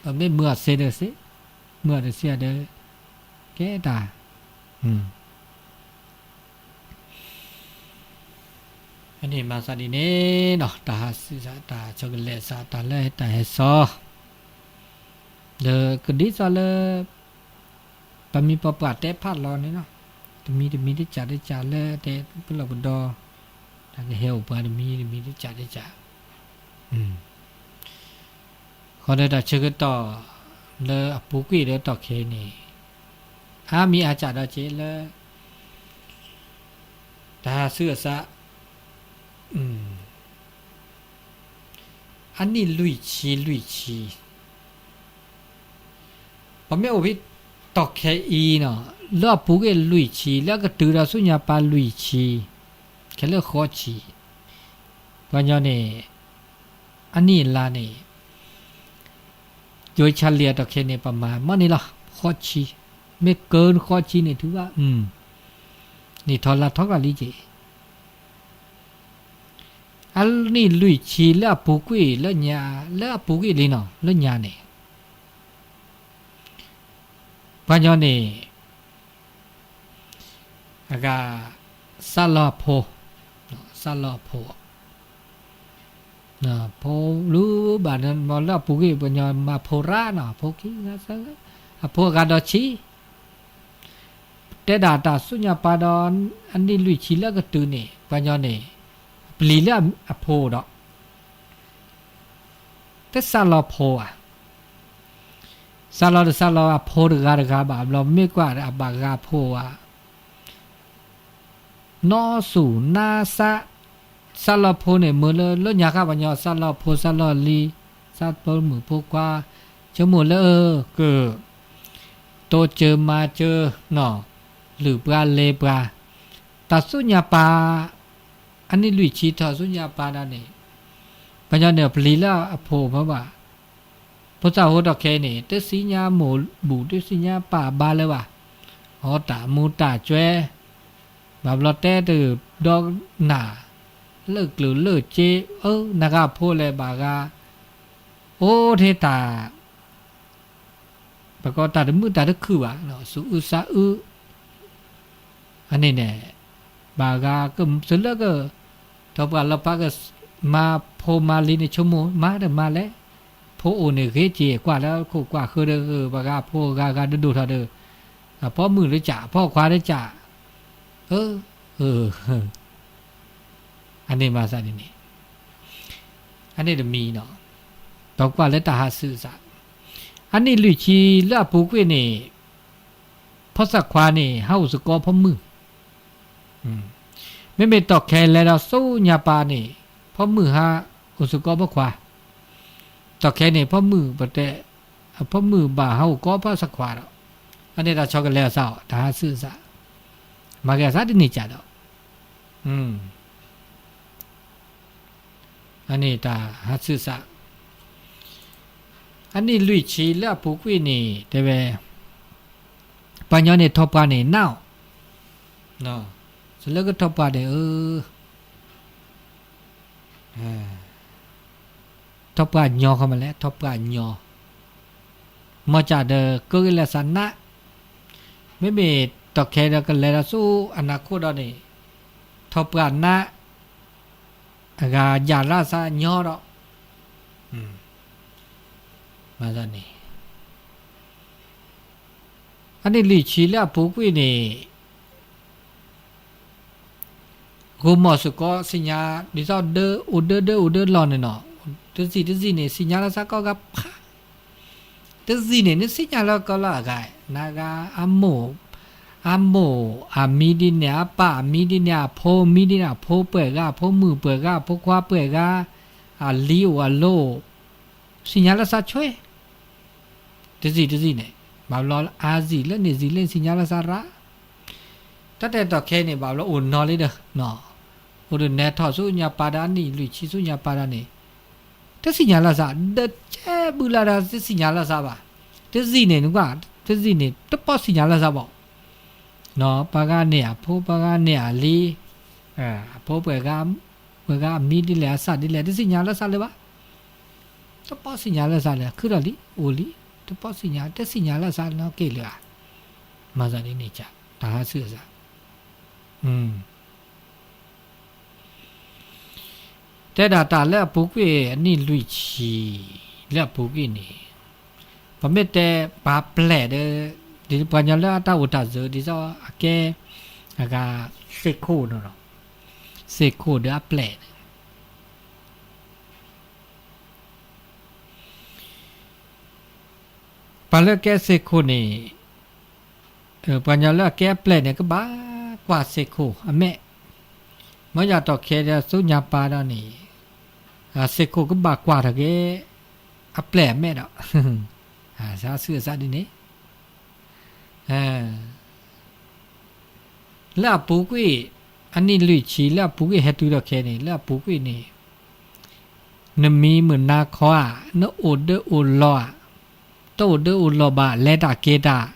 ပမ့ၢ်မုာ်အီၤစ့ဒီးစ့, မုာ်အီၤတစ့ဒီး ကဲတၢ် ဖဲန့ၣ်မၤစၢ်ဒ်န့ၣ်နီၤ တၢ်ဟးဆူၣ်စၢ် တၢ်ဆိကလဲၤစၢ် တၢ်လၢတၢ်ဟဲစီၤ ဒီးကဒ်သိးလၢ ပမံၤပပှၢ်တဲဖးလီၤန့ၣ်နီၤ တမံၤတမံၤတကၢ်တကၢ်လၢတဲပလီၢ်ပဒီ တၢ်ကဟဲအိၣ်ပှၤတမံၤတမံၤတကၢ်တကၢ် ဃီဒီးတၢ်ဆၢကတီၢ်လၢအပူၤကွံာ်ဒီးတီၢ်ခဲအံၤန့ၣ် အါမံၤအါစှၤဒီးက့ၤလၢ တၢ်ဟးဆူၣ်အစၢ် အနံၣ်လွံၢ်ဆံလွံၢ်ဆံ ပမ့ၢ်အိၣ်ဖဲတီၢ်ခဲအံၤနီၤ လၢအပူၤကွံာ်လွံၢ်ဆံ လၢအကတုၤဒီးဆူညါပၢ်လွံၢ်ဆံ ခဲလၢာ်ဃိးဆံ ပှၤညီန့ၣ် အနံၣ်အလါန့ၣ် ယိၤဆါလံအတီၢ်ခဲန့ၣ် ပမၤမီၢ်န့ၣ်လီၤ ဃိးဆံ မ့ၢ်ကၢဃိးဆံန့ၣ် ထုဘၣ် နံၣ်ထီၣ်လါထီၣ်ကလံက့ၤ အနံၣ်လွံၢ်ဆံလၢအပူၤကွံာ်လၢညါ လၢအပူၤကွံာ်လံနီၤ လၢညါန့ၣ် ပှၤညီန့ၣ် အဂၤ စးလီၤအဖိ စးလီၤအဖိ ဖိလူၤဘၣ်န့ၣ် လၢအပူၤကွံာ် ပှၤညီမၤဖိရၣ်နီၤ ဖိခံဂၤသၢဂၤ အဖိအဂၤဒီးဆံး တဲဒၣ်တၢ်ဆူညါပၤဒီး အနံၣ်လွံၢ်ဆံလၢအကတုၤန့ၣ် ပှၤညီန့ၣ် ပျံၤလၢအဖိဒီး တစးလီၤဖိဧါ, စးလီၤတစးလီၤအဖိတဂၤတဂၤဘၣ်ဘျီ မ့ၢ်ကွၢ်အဘၣ်ဂၤဖိဧါ နီၢ်ဆူၣ်နါစး, စးလီၤဖိန့ၣ် မ့ၢ်လၢလၢညါခါပှၤညီ စးလီၤဖိစးလီၤလံၤ, စးဖိမုၣ်ဖိခွါ, ဆိကမိၣ်လၢ က တိစၢၤမၤစၢၤ, လုၢ်ပှၤလဲၤပှၤ, တၢ်ဆူညါပၤ, အနံၣ်လွံၢ်ဆံထီၣ်ဆူညါပၤဒၣ်န့ၣ်, ပှၤညီန့ၣ်ပျံၤလၢအဖိမ့ၢ်ဘၣ်, ဖိသၣ်ဖိထီၣ်ခဲအံၤန့ၣ် တသ့ၣ်ညါမိၢ်ဘူၣ် တသ့ၣ်ညါပၢ်ဘါလၢၤဘၣ်, အီၣ်တၢ်မူတၢ်ကွဲ, ဘၣ်ဘျီတဲတဒီနၢ်, လၢကျိၤလၢစ့, အၢ နဂၤဖိလဲၣ်ဘၣ်ဂၤ, အိၣ်ထဲတၢ် ပကိးတၢ်တမုာ်တၢ်တခုၣ်ဘၣ်, စူးအုးစါအုး, အန့ၣ်န့ၣ်, ဘၣ်ဂၤကစၢလၢက, ထီၣ်ပှၢ်လီၤဖးက, မၤဖိမၤလံၤန့ၣ် ဆိကမိၣ်မၤတမၤလဲၣ်, ဖိအိၣ်န့ၣ်ဂ့ၤက့ၤ ကွၢ်လၢခိၣ်ကွၢ်ဃၢဒီး ပှၤဂၤဖိဂၤဂၤဒိၣ်ဒိၣ်ထီၣ်ဒီး, အဖိမုၣ်လၢကၢ် အဖိခွါလၢကၢ်, အ အန့ၣ်မၤသးဒ်န့ၣ်, အန့ၣ်တမံၤနီၤ, ဒီးကွၢ်လၢတၢ်ဟးဆူအသး, အနံၣ်လွံၢ်ဆံလၢအပူၤကွံာ်န့ၣ်, ဖိသၣ်ခွါန့ၣ် ဟးအိၣ်သကိးဖိမုၣ်, မ့မ့ၢ်တီၢ်ခဲလဲၤဒီးဆူညါပၤန့ၣ်, ဖိမုၣ်ဟးအိၣ်သကိးဖိခွါ, တီၢ်ခဲန့ၣ် ဖိမုၣ်ပတဲ, ဖိမုၣ်ဘၣ်ဟးအိၣ်သကိးဖိသၣ်ခွါဒီး, အန့ၣ်တၢ်ဆီကလဲၤအသးအီၤ တၢ်ဟးဆူအသး, မၤက့ၤအသးတန့ၢ်ကၢ်ဒီး, အန့ၣ်တၢ်ဟးဆူအသး, အနံၣ်လွံၢ်ဆံလၢအပူၤကွံာ်န့ၣ် တဲဝဲ, ပှၤညီန့ၣ်ထီၣ်ပှၢ်န့ၣ်နးအီၤ, လၢကထီၣ်ပှၢ်န့ၣ် ထီၣ်ပှၢ်ညီခီမးလဲၣ် ထီၣ်ပှၢ်ညီ, မ့ၢ်ကၢ်ဒီးကဂ့ၤလၢသးနး, မ့မ့ၢ်တီၢ်ခဲဒီးကလဲၤဒီးဆူအနၢ်ခိၣ်ဒီးန့ၣ်, ထီၣ်ပှၢ်နး, အဂၤယၢ်လၢသးညီဒီး, မၤသးန့ၣ်, အနံၣ်လွံၢ်ဆံလၢအပူၤကွံာ်န့ၣ် ဂိၢ်မီၢ်စ့ၢ်ကီးသ့ၣ်ညါ, ဒ်သိးဒၢအိၣ်ဒၢဒၢအိၣ်ဒၢလီၢ်န့ၣ်နီၤ, တစံၣ်တစံၣ်န့ၣ် သ့ၣ်ညါလၢသးကိးဂၤဖး, တစံၣ်န့ၣ် နသ့ၣ်ညါလၢကီလၢအဂၤ, နဂၤအမိၢ်, အမိၢ်အမံၤဒ်န့ၣ် အပၢ်အမံၤဒ်န့ၣ် အဖိမံၤဒ်န့ၣ် အဖိပှဲၤဂၤ အဖိမုၣ်ပှဲၤဂၤ အဖိခွါပှဲၤဂၤ, အလံၤအိၣ်အလိၤ, သ့ၣ်ညါလၢသးဆွဲ တစံၣ်တစံၣ်န့ၣ်, ဘၣ်ဘျီအါစံၣ်လၢန့ၣ်စံၣ်လၢန့ၣ်သ့ၣ်ညါလၢသးရၣ်, တၢ်တဲတီၢ်ခဲအံၤန့ၣ် ဘၣ်ဘျီအိၣ်နီၤလံဒီး, အိၣ်ဒီးနဲထီၣ်ဆူညါပၤဒၣ် အနံၣ်လွံၢ်ဆံဆူညါပၤဒၣ်န့ၣ်, တသ့ၣ်ညါလၢသး ဒီးကဲဘုလၢဒီးတသ့ၣ်ညါလၢသးဘၣ်, တစံၣ်န့ၣ်နကွၢ်, တစံၣ်န့ၣ် တပိာ်သ့ၣ်ညါလၢသးဘၣ်, ပှၤဂၤန့ၣ်အဖိ ပှၤဂၤန့ၣ်အလံၤ, အဖိပှဲၤဂၤ, ပှဲၤဂၤအမံၤဒ်လဲၣ် အသၣ်ဒ်လဲၣ် တသ့ၣ်ညါလၢသးလၢၤဘၣ်, တပိာ်သ့ၣ်ညါလၢသးလၢၤ ခုထီၣ်လံ အိၣ်လံ, တပိာ်သ့ၣ်ညါ တသ့ၣ်ညါလၢသးနီတက့ၢ်လၢၤဧါ, မၤသးဒ်န့ၣ် တၢ်ဟးဆူအသး, တဲဒၣ်တၢ်လၢအပူၤကွံာ်အနံၣ်လွံၢ်ဆံ, လၢအပူၤကွံာ်န့ၣ်, ပမ့ၢ်တဲပှၤပျဲၢ်ဒီး, ဒ်ပှၤညီလၢအတၢ်အိၣ်တၢ်စၢၤ ဒ်သိးအကဲ, အဂၤ, သ့ၣ်ခိၣ်န့ၣ်လီၤ, သ့ၣ်ခိၣ်ဒီးအပျဲၢ်န့ၣ် ပှၤလၢကဲသ့ၣ်ခိၣ်န့ၣ်, ပှၤညီလၢအကဲအပျဲၢ်န့ၣ် ကဘၣ်ကွၢ်သ့ၣ်ခိၣ်အမဲာ်, မ့ၢ်ယၤတီၢ်ခဲဒီးဆူညါပၤဒီးန့ၣ်, သ့ၣ်ခိၣ်ကဘၣ်ကွၢ်ထီၣ်က့ၤ, အပျဲၢ်အမဲာ်ဒီး, သးဆူအသးဒ်န့ၣ် လၢအပူၤကွံာ်, အနံၣ်လွံၢ်ဆံလၢအပူၤကွံာ်ဟဲတုၤထီၣ်ခဲန့ၣ် လၢအပူၤကွံာ်န့ၣ်, နမံၤမုၢ်နၤခီဧါ, နအိၣ်ဒၢအိၣ်လီၤဧါ, တအိၣ်ဒၢအိၣ်လီၤဘၣ် လဲၤတၢ်က့ၤတၢ်,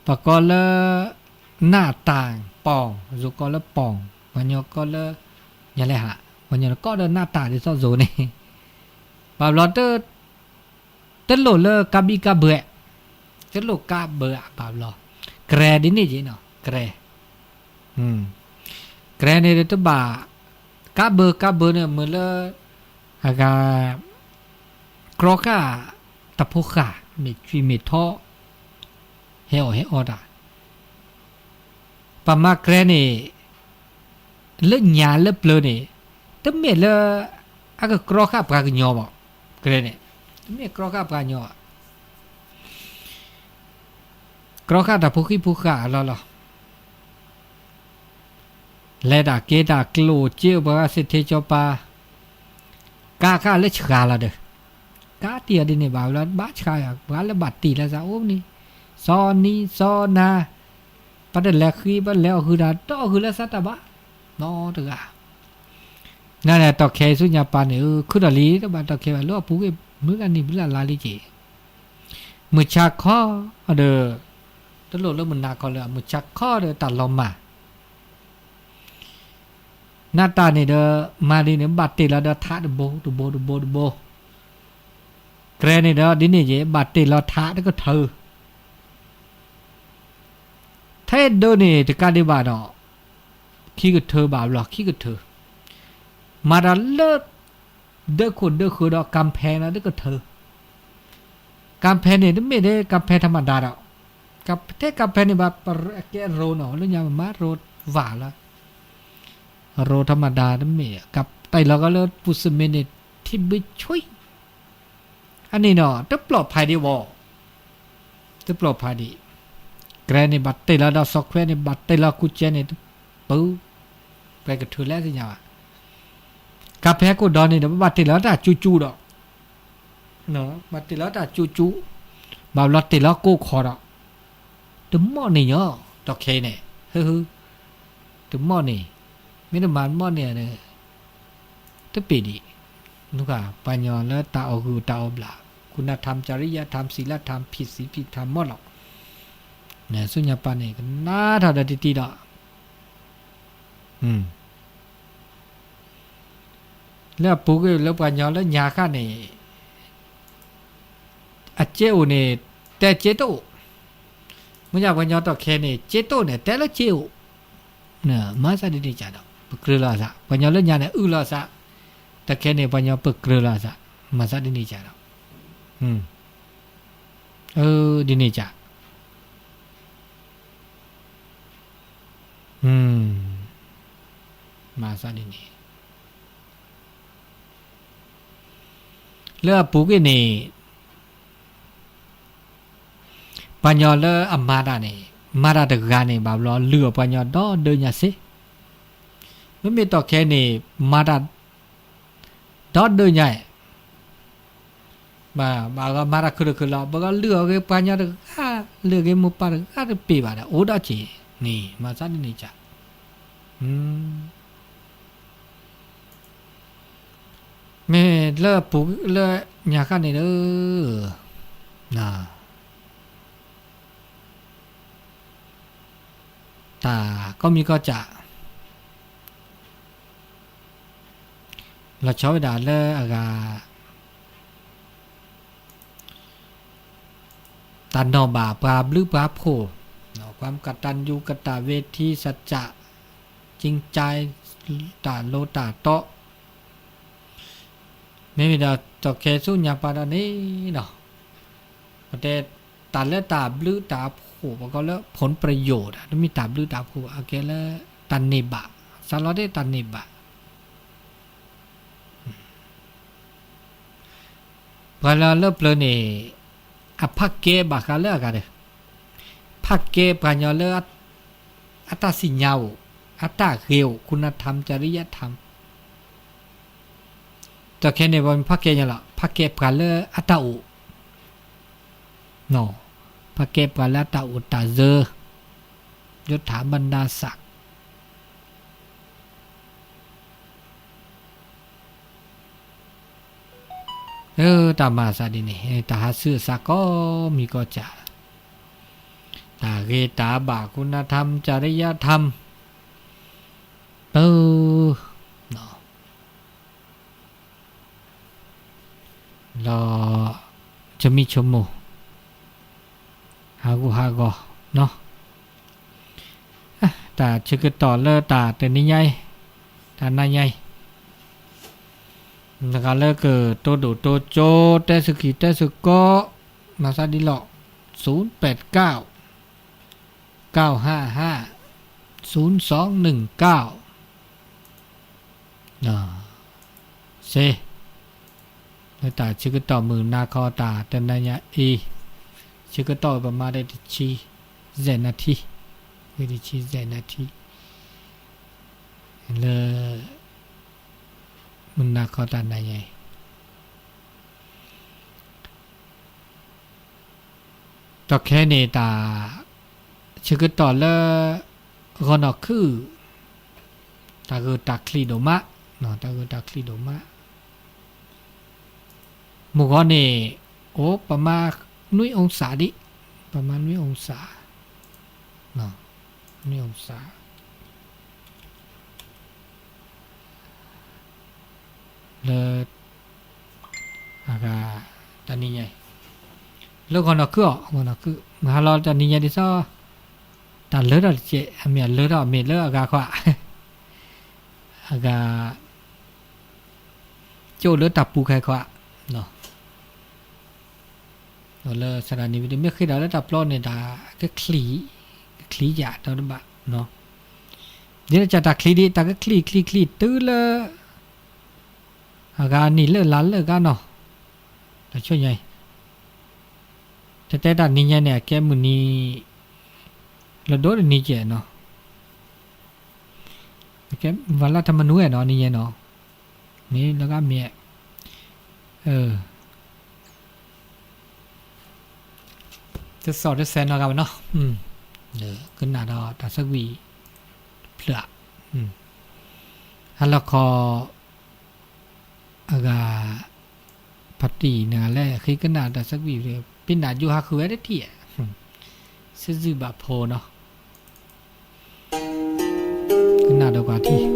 ပကိးလၢ, နၢ်တၢ်ပီၢ် ယိၤကိးလၢပီၢ်, ပှၤညီကိးလၢ, ညါလဲၣ်ဟး, ပှၤညီကိးဒီးနၢ်တၢ်ဒ်သိးယိၤန့ၣ်, ဘၣ်ဘျီ တလိၣ်လၢကါဘံၣ်ကါဘၢ, တလိၣ်ကါဘၢဘၣ်ဘျီ, ကြဲဒ်န့ၣ်က့ၤနီၤ, ကြဲ, ကြဲန့ၣ်တဘၣ်, ကါဘၢ ကါဘၢန့ၣ် မ့ၢ်လၢ အဂၤ ကြီဃာ်တၢ်ဖိဃာ် မ့ၢ်ကွံမ့ၢ်ထီ ဟဲအီၣ်ဟဲအီတၢ် ပမၤကြဲန့ၣ် လၢညါလၢပျၢၤန့ၣ် တမ့ၢ်လၢ အကကြီဃာ်ပှၤကညီဘၣ်, ကြဲန့ၣ် တမ့ၢ်ကြီဃာ်ပှၤကညီဘၣ်, ကြီဃာ်တၢ်ဖိဃံဖိဃာ်အလီၢ်လီၤ. လဲၤတၢ်က့ၤတၢ်ကျိၣ် က့ၤအိၣ်ပှၤဂၤ စ့ထ့ကၠီပၤ ကါဃာ်လၢဆှးလီၤဒီး ကါတံၢ်အီၤဒ်န့ၣ်ဘၣ်လီၤ ဘၣ်ဆှးယၤ ပှၤလၢဘၣ်တ့ၢ်လၢသးအိၣ်န့ၣ် စီၤနံၤစီၤနၤ ပတလဲၤဃံ ပလဲၤအီၣ်ဃုာ်တၢ် တအီၣ်ဃုာ်လၢသးတၢ်ဘၣ် နီတဂၤ နၤန့ၣ် တီၢ်ခဲဆူညါပၤန့ၣ် ခုထီၣ်လံ တဘၣ်တီၢ်ခဲဘၣ် လၢအပူၤကွံာ် မုၢ်လၢနံၤမုၢ်လၢလါလံက့ၤ မုၢ်ဆါခီဒီး တလိၣ်လၢမုၢ်နၤခီလၢ မုၢ်ဆါခီဒီးတၢ်လီၤမၢ် နတၢ်န့ၣ်ဒီး မၤဒ်န့ၣ် ဘၣ်တ့ၢ်လီၤဒီးထးတဘိ တဘိ တဘိ တဘိ ကြဲန့ၣ်ဒီး ဒ်န့ၣ်ယဲ ဘၣ်တ့ၢ်လီၤထးတကထၢ ထဲဒၢန့ၣ် တကးဒံးဘၣ်ဒီး ခံကထၢဘၣ်ဘျီ ခံကထၢ မၤတၢ်လၢ ဒၢခိၣ်ဒၢဃၢၤဒီး ကၣ်ဖဲးန့ၣ်တကထၢ ကၣ်ဖဲးန့ၣ် တမ့ၢ်ထဲကၣ်ဖဲးထီၣ်မၤဒါဒီး ထဲကၣ်ဖဲးန့ၣ်ဘၣ် ကဲရိနီၤ လၢညါမၤရိဝၢ်လီၤ ရိထီၣ်မၤဒါတမ့ၢ် ကတၢၢ်လီၤကီးလၢပူၤစမ့ၣ်န့ၣ် ထံဘ့ဆွံ အန့ၣ်နီၤ တပျီၣ်ဖးဒံးဘၣ် တပျီၣ်ဖးဒံး ကြဲန့ၣ် ဘၣ်တ့ၢ်လီၤဒီးစီၤခွဲန့ၣ် ဘၣ်တ့ၢ်လီၤကူကဲန့ၣ် တပူၤ ပှဲၤကထၢလဲၣ်သ့ၣ်ညါဘၣ် ကၣ်ဖဲးကိၣ်ဒီန့ၣ်ဒီး ဘၣ်တ့ၢ်လီၤတၢ်ကၠူကၠူဒီး ဘၣ်တ့ၢ်လီၤတၢ်ကၠူကၠူ ဘၣ်ဘျီတ့ၢ်လီၤကိၣ်ခီဒီး တမီၣ်န့ၣ်ညီ တီၢ်ခဲအံၤန့ၣ် ဟ တမီၣ်န့ၣ် မ့ၢ်တမၤတမီၣ်န့ၣ်န့ၣ် တပ့ၤဒံး ပှၤကညီလၢတၢ်အီၣ်ဂုာ်တၢ်အီၣ်ဘျၣ် ကုနထၢမ် ကရံယထၢမ် စံလထၢမ် ဖံးစံဖံးထၢမ်မီၣ်လီၤ ဆူညါပၤန့ၣ် ကနၣ်ထီၣ်ဒီးတံၢ်တံၢ်ဒီး လၢအပူၤကွံာ်လၢပှၤကညီလၢညါဃၣ်န့ၣ် အက့အိၣ်န့ၣ် တဲက့တအိၣ်, မ့ၢ်ညါပှၤကညီတီၢ်ခဲန့ၣ် က့တအိၣ်န့ၣ် တဲလၢက့အိၣ်, မၤသးဒ်န့ၣ်ကဒီး ပကြၢးလီၤအသး, ပှၤကညီလၢညါန့ၣ် အုၣ်လီၤအသး, တီၢ်ခဲန့ၣ် ပှၤကညီပကြၢးလီၤအသး, မၤသးဒ်န့ၣ်ကဒီး, ဒ်န့ၣ်က မၤသးဒ်န့ၣ်, လၢအပူၤကွံာ်န့ၣ် ပှၤကညီလၢအမၤတၢ်န့ၣ် မၤတၢ်တဂၤန့ၣ် ဘၣ်ဘျီလုၢ်အီၣ်ပှၤကညီဒီဒၢညါစ့ၢ်, မ့မ့ၢ်တီၢ်ခဲန့ၣ် မၤတၢ် ဒီဒၢညါ, ဘၣ်ဘၣ်ဂီၢ်မၤတၢ်ခုၣ်တခုၣ်လီၤ, ဘၣ်ဂီၢ်လုၢ်အီၣ်ဂ့ၤပှၤကညီတဂၤ, လုၢ်အီၣ်ဂ့ၤမိၢ်ပၢ်တဂၤတပ့ၤဘၣ်ဒီး အိၣ်ဒီးက့ၤန့ၣ် မၤသးဒ်န့ၣ်က မ့ၢ်လၢပူၤလၢညါဃၣ်န့ၣ်ဒီး တၢ်ကီမံၤကီၢ်စဲၣ် လီၤဆီဝဲဒၣ်လၢအဂၤ တၢ်နီၣ်ဘၣ်ပှၤဘျုးပှၤဖှိၣ်, ความกตัญญูกตเวที สัจจะ จริงใจ တၢ်လိၤတၢ်တီ, မ့မ့ၢ်ဒီး တီၢ်ခဲဆူညါပၤဒီးန့ၣ်နီၤ, ပတဲတၢ်လၢတၢ်ဘျုးတၢ်ဖှိၣ် ပကိးလၢ ผลประโยชน์ တမ့ၢ်တၢ်ဘျုးတၢ်ဖှိၣ် အကဲလၢ တၢ်န့ၢ်ဘၣ်, စးလီၤတ့ၢ်တၢ်န့ၢ်ဘၣ် ပှၤလၢလၢပျၢၤန့ၣ် အဖးကဲဘၣ်ဃးလၢအဂၤဒီး, ဖးကဲပှၤကညီလၢ အတၢ်စံၣ်ညါအိၣ်, အတၢ်ဂ့ၤအိၣ်, คุณธรรม จริยธรรม, တီၢ်ခဲန့ၣ် ပှၤမ့ၢ်ဖးကဲညါလီၤ, ဖးကဲပှၤလၢအတၢ်အိၣ်, ဖးကဲပှၤလၢအတၢ်အိၣ်တၢ်စၢ, ယထၢၣ်ဘၣ်နၢ်သၢ တၢ်မၤသးဒ်န့ၣ် တၢ်ဟးဆူအသးကီမံၤကီၢ်စဲၣ်, တၢ်ဂ့ၤတၢ်ဘၣ် คุณธรรม จริยธรรม ပၢ လီၤ ဆိမိၣ်ဆိကမိၣ် ဟးဂူာ်ဟးဂီၤနီၤ, တၢ်ဆၢကတီၢ်လၢတၢ်တနံၤညါအံၤ, တၢ်နၤညါအံၤ နဂၤလၢကတိၤဒိၣ်တိၤကၠိ တဲဆူၣ်ခံတဲဆူၣ်ကီ မၤသးဒ်လီၤ ศูนย์แปดเก้า เก้าห้าห้า ศูนย์สองหนึ่งเก้า စ့ လၢတၢ်ဆၢကတီၢ်မုၢ်နၤခီတၢ်တနၤညါအံၤ ဆၢကတီၢ်ပမၤဒီးတဆံ နာရီ ဝံၤတဆံ နာရီ လၢ မုၢ်နၤခီတၢ်နၤညါအံၤ ဒီးခဲန့ၣ်တၢ် ဆၢကတီၢ်လၢ ဂီၤနီၢ်ခုၣ် တၢ်ဂုာ်တၢ်ချံးဒိၣ်မး, တၢ်ဂုာ်တၢ်ချံးဒိၣ်မး, မုၢ်ဂီၤန့ၣ် အိၣ် ประมาณหนึ่งองศา ဒံး, ประมาณหนึ่งองศา หนึ่งองศา လၢ အဂၤ တနံၤညါအံၤ လၢဂီၤနီၢ်ခုၣ်အီၤ ဂီၤနီၢ်ခုၣ် မုၢ်ဟါလီၤတနံၤညါဒ်သိး တၢ်လၢထီၣ်တကဲး အမ့ၢ်အလၢထီၣ်မ့ၢ်လၢအဂၤခီ, အဂၤ ကၠိလၢတၢ်ပူၤခဲခီ, ဒီးလၢစးဒၣ်န့ၣ် မ့ၢ်ဃ့ဒီးလၢတၢ်ပျီန့ၣ် တၢ်ကချံး, ကချံးယၤဒီတဘၣ်, ဒ်လဲၣ်ကတၢ်ချံးဒံး တၢ်ကချံးချံးချံးတုၤလၢ အဂၤနံၤလၢလါလၢဂၤနီၤ, တၢ်ဆိညါအံၤ တဲတဲတၢ်နံၤညါန့ၣ် အကဲမုၢ်နံၤ လၢဒိၣ်တနံၤကဲးနီၤ, အကဲ วันรัฐธรรมนูญ နီၤ နံၤညါနီၤ, မ့ၢ်လၢဂၤမ့ၢ် တစီၣ်တဆဲးနီတဂၤဘၣ်နီၤ, ကနၣ်ဒီးတၢ်သးဝံၣ်တဖျၢၣ်ဧါ, ဟါလီၤခီ အဂၤ ဖါတံၢ်န့ၣ်လၢဃ့ကနၣ်တၢ်သးဝံၣ် ပ့ၤနၢ်ယိၤဟၣ်ဃုာ်ဝဲတထံၣ်ဧါ, စ့ၣ်စ့ၣ်ဘၣ်ဖိနီၤ, ကနၣ်ဒီးကွၢ်ထံၣ်